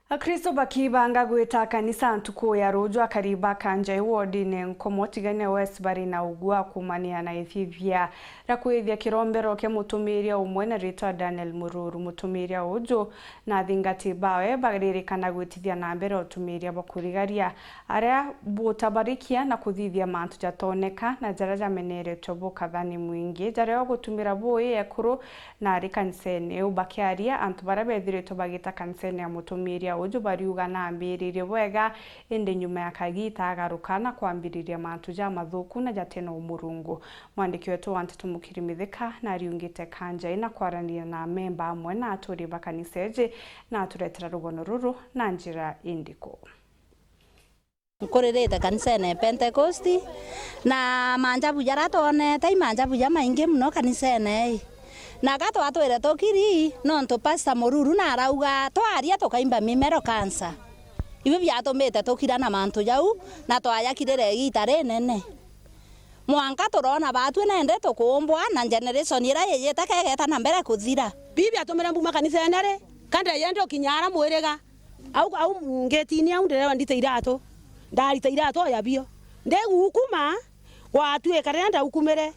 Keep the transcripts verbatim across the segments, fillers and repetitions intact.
Akristo bakibanga gwita kanisa ntuku ya ruju, akari ba Kanjai wodine Nkomo Tigania West bari na ugu wa kumania na ithithia ria kwithia kirombero kia mutumiria umwe na ritwa Daniel Mururu. Mutumiria uju na athingati bawe baririkana gwitithia na mbere utumiria bwa kurigaria aria butabarikia na kuthithia mantu jatoneka na jaria jameneretwe bukathani mwingi jaria ugutumira bui ekuru na ari kanisene iu. Bakiaria antu baria bethiritwe bagita kanisene ya mutumiria uju bariuga naambiririe bwega, indi nyuma ya kagiita agaruka na kwambiriria mantu jamathuku na jatena umurungu. Mwandiki wetu wa nteto Mukiri Mithika nariungite Kanjai na kwaraniria na amemba amwe na aturi ba kanisa iji na aturetera rugono ruru na njira indiku. Nkuririte kanisene ya Pentecost, na manjabu jaria twonete i manjabu jamaingi mono kanisene ii. Na ga twatwire tukiri, nontu Pastor Mururu na arauga twaria tukaimba mimero cancer. Ibi biatumite tukira na mantu jau, na twajakirire igiita rinene. Mwanka turona baatwi nende tukuumbwa na generation iria yijite kegeta na mbere kuthira. Bibi atumire mbuma kanisene ri, ka ndeeja ndi ukinya ara mwiriga. Au, au ngetini au ndirerwa ndite iratu. Ndarita iratu o ya bio. Ndigukuma, gwatuika riria ndaukumire,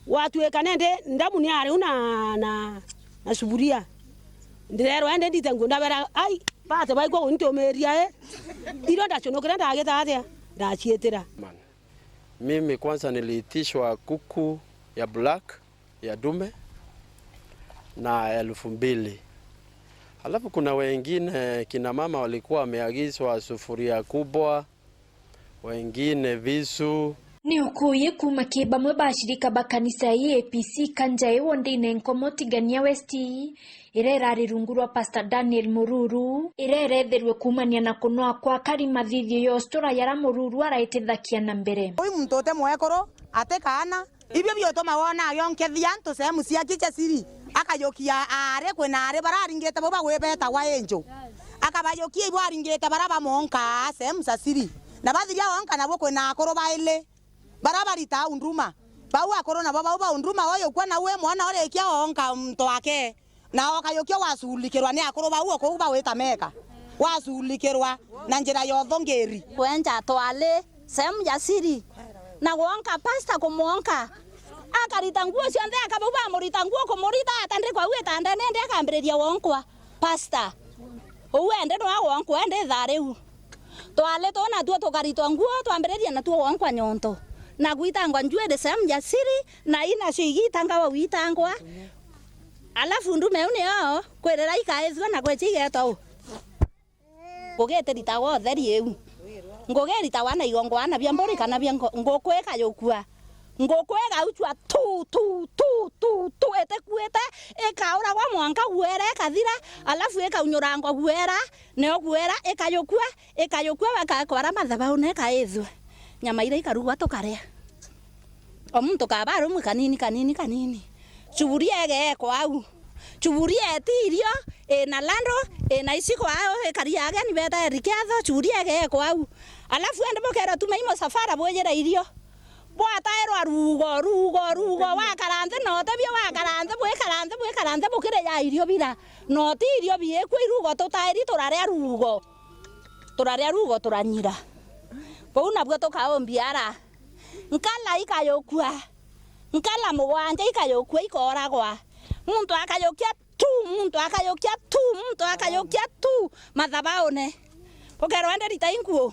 gwatuika nende ndamu ni ari u na, na, na suburia. Ndirerwa ende ndite nguo ndabera, ai, bate baigua guntumiria i. Irio ndacunukire ndagita atia? Ndaciitira. Mimi kwanza niliitishwa kuku ya black, ya dume na elfu mbili. Alafu kuna wengine kina mama walikuwa wameagizwa sufuria kubwa, wengine visu. Ni ukuuji kuuma ki bamwe ba ashirika ba kanisa ya A P C Kanjai wondine Nkomo Tigania West, iria irari rungu rwa Pastor Daniel Mururu, iria irethirwe kuumania na kunoa kwa akari mathithio ya ustura jaria Mururu araitithagia na mbere. Ui muntu uti mwekuru, ati kaana, ibio biutuma wona agionkethia antu sehemu cia kicha siri, akajukia aari kwina aari baria aringite bau bagwibetagwa inju, akabajukia ibo aringite baria bamonkaa sehemu cia siri, na bathiria onka nabo kwina akuru baili baria baritaa unduma. Bau akuru nabo bau ba unduma, uyu kwa nawe mwana urikia onka muntu wake. Na ukayukia wasulikirwa ni akuru bau o kuu bagwita meka, wasulikirwa na njira ya uthungiri. Kwenja twali sehemu ya siri, na gwonka pasta kumwonka, akarita nguo cionthe, aka bau bamurita nguo kumurita, atandikwa au itandene, indi akambiriria wonkwa pasta. Uu ende nwa wonkwa ende ithaa riu. Twali tuu natuo tukaritwa nguo, twambiriria natuo wonkwa nyonto, na gwitangwa njuiri sehemu ya siri, na inacio igitangwa gwitangwa. Alafu ndume iu niyo kwirira ikaithua na kwecha igeeta u. Ngugi itiritagwa utheri iu. Ngugi iritagwa na igongwana bia mburi kana bia ngo-, nguku ikayukua. Nguku igauchwa tu, tu, tu, tu, tu, itikuite, ikauragwa mwanka guera ikathira, alafu ikaunyurangwa guera, nayo guera ikayukua, ikayukua, bakakwara mathabaune ikaithua. Nyama iria ikarugwa tukaria. O muntu kaba rumwe kanini, kanini, kanini. Chuburia igeekwa au. Chuburia eti irio, ina lando, ina iciko au, ikari ageni beta erikiatho, chuburia igeekwa au. Alafu ende bukeerwa tumai musafara bwijire irio. Bwatairwa ruugo, ruugo, ruugo, wakara nthi na utebia, wakara nthi, bwikara nthi, bwikara nthi, bukiriya irio bira. No ti irio biikua, iruugo tutairi turaria ruugo. Turaria ruugo, turanyira. Buu nabuo tukaumbi ara. Nkala ikayukua. Nkala mugwanja ikayukua, ikooragwa. Muntu akayukia tu, muntu akayukia tu, muntu akayukia tu. Mathabaune. Bukeerwa ende rita inguo.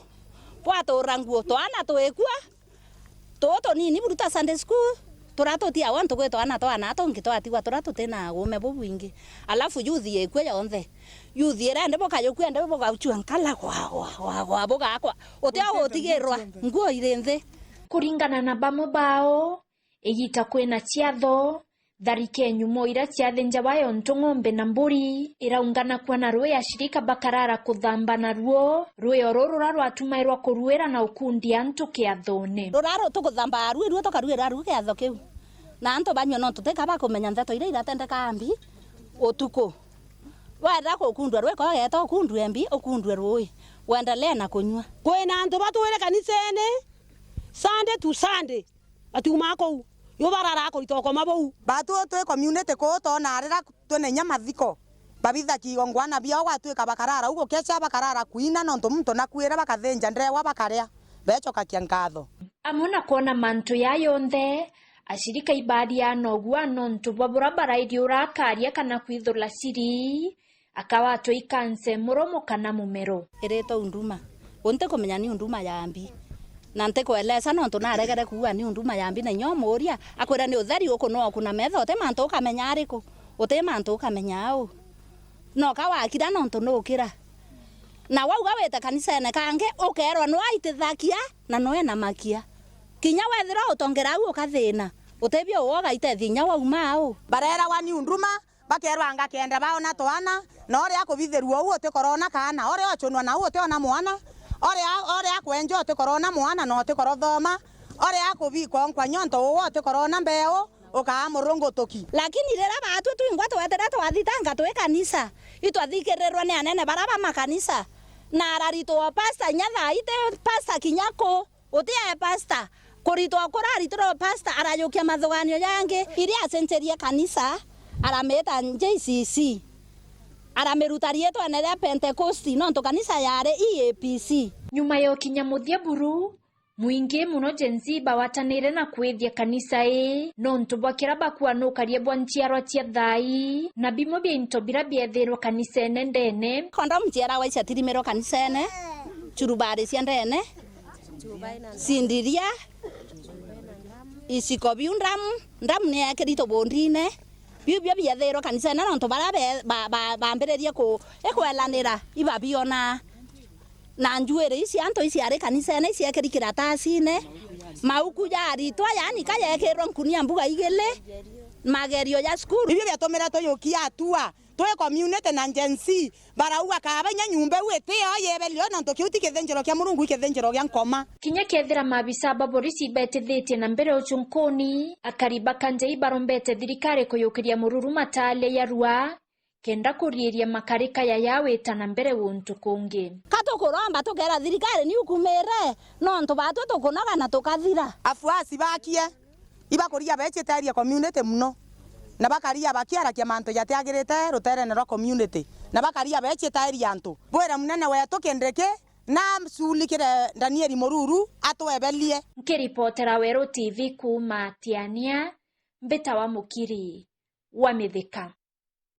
Bwatuura nguo, twana twikua. Tuu tunini buru twa Sunday school, turia tutiagwa ntuku i twana twana tungi twatigwa turia tutina uume bubwingi. Alafu youth yikua yonthe. Youth iria indi bukayukua indi bugauchua nkala gwa, gwa, gwa, gwa, bugakwa. Uti o gutigirwa, nguo iri nthi. Kuringana na bamwe bao, igiita kwina ciatho, tharike nyumo iria ciathinjagwa yontu ng'ombe na mburi iraunganakua na rui ashirika bakarara kuthamba naruo, rui o ruru ruria rwatumairwa kuruira na ukundia antu kiathone. Ruria ru-, tukuthambaga rui, ruo tukaruira rui kiatho kiu. Na antu banyua nontu tika bakumenya ndeto iria iratendeka mbi utuku. Wenda kukundua rui, kogeeta ukundue mbi, ukundue rui, wendelee na kunyua. Kwina antu batwire kanisene Sunday to Sunday. Batiumaa kuu, yu bararaga kurita ukoma buu. Batu twi community kuu, twona riria twina inya mathiko, Babitha kigongwana biao gwatwika bakarara u gukecha, bakarara kwina, nontu muntu nakuire, bakathinja ndewa, bakaria, bechokakia nkatho. Amwe na kwona mantu ya yonthe, ashirika ibaria nogua nontu bwa bura barairi urakaria kana kwithula siri, akawatwa ikanse muromo kana mumero. Iritwe unduma. U ntikumenya ni unduma ya mbi. Na ntikwelesa nontu naregere kuuga ni unduma ya mbi, na inya umuuria, akwira ni utheri uku no uku na metho, uti mantu ukamenya ariku? Uti mantu ukamenya au? Noka wakira nontu nukira. Na wauga wite kanisene kangi, ukeerwa nwaitithakia na nwena makia. Kinya wethirwa utongera au ukathina, utibio uo ugaitethia inya wauma au? Barerawa ni unduma, bakerwa anga kenda baona twana, na uria akubithirua uu utikorona kaana, uria ochunwa na uu utiona mwana, uria, uria akwenjwa utikorona mwana na utikorothoma, uria akubikwa nkwa nyonto uu utikorona mbeu, ukaa murungutuki. Lakini riria baatwi twingwa twetire twathitanga twi kanisa, itwathikirirwe ni anene bara ba makanisa, na araritwa pasta inya thaa iti pasta kinya ku. Uti ae pasta. Kuritwa kuraritire u pasta, arajukia mathuganio jangi. Iria acenjerie kanisa, aramita J C C. Aramiruta riitwene ria Pentecost, nontu kanisa yari E A P C. Nyuma ya ukinya muthia buru, mwingi muno Gen Z bawatanire na kwithia kanisa ii, nontu bwa kira bakua nukaria bwa nchiarwa cia thaa ii, na bimwe bia into bira biethirwe kanisene ndene. Kondomu cierawa iciatirimirwe kanisene, churubari cia ndene, sindiria, iciko biu ndamu, ndamu ni ekiri tubundine. Biu bio biethirwe kanisene, nontu baria be-, ba-, ba-, bambiririe ku-, ikwelanira, ibabiona. Na njuiri ici antu iciari kanisene iciekiri kiratasine, mauku ja aritwa, yaani ka yekirwe nkunia mbuga igili, magerio ja cukuru. Ibio biatumire tuyukia atua. Twi community na Gen Z, barauga kaaba inya nyumba iu iti yo yebelio, nontu kiu ti kithinjiro kia Murungu, i kithinjiro gia nkoma. Kinya kethira maabisa ba borisi betithitie na mbere uchunkuni, akari ba Kanjei barombete thirikari kuyukiria mururu mataale yarua, kenda kuriiria makarika yaya wita na mbere guntu kungi. Ka tukuromba tukeera thirikari ni ukumire, nontu baatwi tukunoga na tukathira. Afuasi bakie. Ibakuria beechiteeria community mono, na bakaria bakiarakia mantu jatiagirite ruteerene rwa community, na bakaria beechiteeria antu. Bwire munene weetu Kindiki na asuulikire Danieli Mururu atwebelie. Nkiripotera Weru T V kuuma Tiania, mbitawa Mukiri wa Mithika.